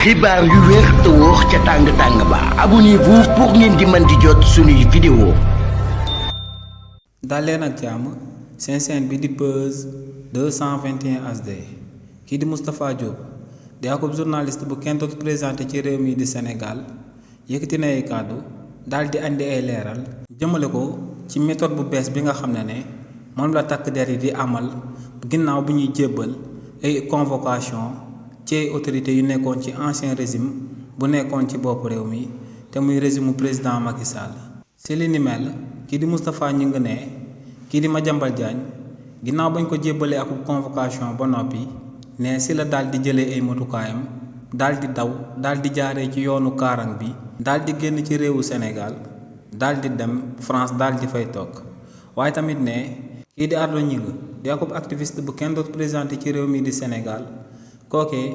xibaar yu wér te wóor ca tàng ba abonnez-vous pour ngeen di mën di jot suñuy vidéo. daleen ak jàmm seen chaîne bi di Buzz 221 HD kii di Moustapha Diop di akub journaliste bu kenn dootu présenté ci réew mi di Sénégal yëkkati na ay kàddu daal di andi ay leeral jëmale ko ci méthode bu bees bi nga xam ne moom la takk der yi di amal ginnaaw bu ñuy jébbal ay convocation ci ay autorités yu nekkoon ci ancien régime bu nekkoon ci bopp réew mi te muy régime mu président Macky Sall. si li ni mel kii di Moustapha ñu ngi ne kii di Madiambal Diagne ginnaaw bañ ko jébbalee ak convocation ba noppi ne si la daal di jëlee ay matukaayam daal di daw daal di jaaree ci yoonu kaarang bi daal di génn ci réewu Sénégal daal di dem France daal di fay toog waaye tamit ne kii di Ardo Gningue di akub activiste bu kenn dootu présenté ci réew mi di Sénégal kookee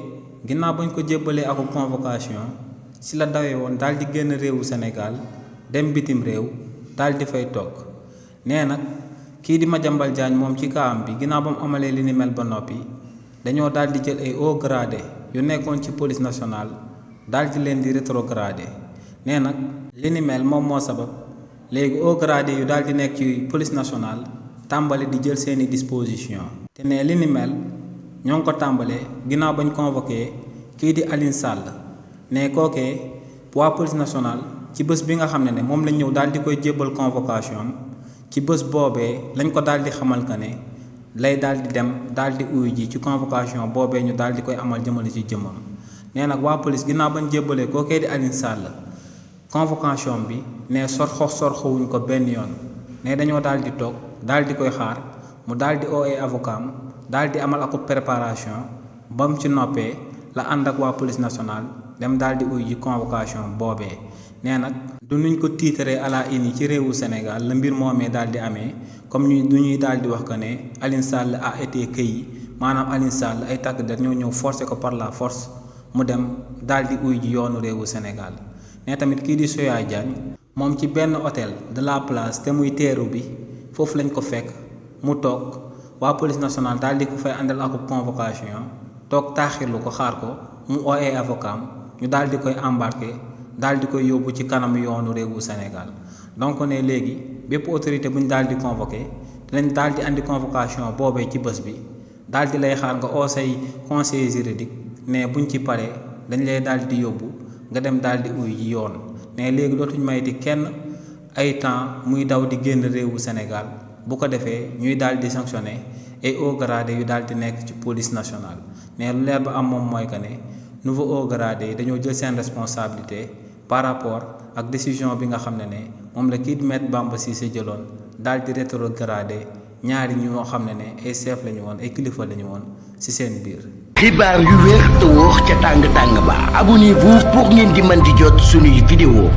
ginnaaw bañ ko jébbalee ak convocation si la dawee woon daal di génn réewu Sénégal dem bitim réew daal di fay toog nee nag kii di Madiambal Diagne moom ci kaam bi ginnaaw ba mu amalee li ni mel ba noppi dañoo daal di jël ay haut gradé yu nekkoon ci police nationale daal di leen di rétrogradé nee nag li ni mel moom moo sabab léegi haut gradé yu daal di nekk ci police nationale tàmbali di jël seeni disposition te ne li ni mel ñoo ngi ko tàmbalee ginnaaw bañ convoqué kii di Alioune Sall ne kookee waa police nationale ci bés bi nga xam ne moom lañ ñëw daal di koy jébbal convocation ci bés boobee lañ ko daal di xamal que ne lay daal di dem daal di uyu ji ci convocation boobee ñu daal di koy amal jëmale ci jëmmam nee nag waa police ginnaaw bañ jébbalee kookee di Alioune Sall convocation bi ne sorxowuñ ko benn yoon ne dañoo daal di toog daal di koy xaar mu daal di oo ay avocat am daal di amal ak préparation ba mu ci noppee la ànd ak waa police nationale dem daal di uyu ji convocation boobee nee nag du nuñ ko tiitaree à la une ci réewu Sénégal la mbir moomee daal di amee comme du ñuy daal di wax que ne Alioune Sall a été cueilli maanaam Alioune Sall ay takk der ñoo ñëw forcé ko par la force mu dem daal di uyu ji yoonu réewu Sénégal ne tamit kii di Soya Diagne moom ci benn hôtel de la place te muy teeru bi foofu lañ ko fekk mu toog waa police nationale daal di ko fay àndal ak convocation toog taaxirlu ko xaar ko mu oo ay avocat ñu daal di koy embarqué daal di koy yóbbu ci kanam yoonu réewu Sénégal donc ne léegi bépp autorité bu ñu daal di convoqué dinañ daal di andi convocation boobee ci bés bi daal di lay xaar nga oo say conseiller juridique ne buñ ci paree dañ lay daal di yóbbu nga dem daal di uyu ji yoon ne léegi dootuñ mayti kenn ay temps muy daw di génn réewu Sénégal bu ko defee ñuy daal di sanctionné ay haut gradé yu daal di nekk ci police nationale mais lu leer ba am moom mooy que ne nouveau haut gradé yi dañoo jël seen responsabilité par rapport ak décision bi nga xam ne moom la kii di Maître Bamba Cissé jëloon daal di rétrogradé ñaari ñoo xam ne ay chef lañu woon ay kilifa lañu woon ci seen biir. xibaar yu wér te wóor ca tàng ba abonnez-vous pour ngeen di mën di jot suñuy vidéo.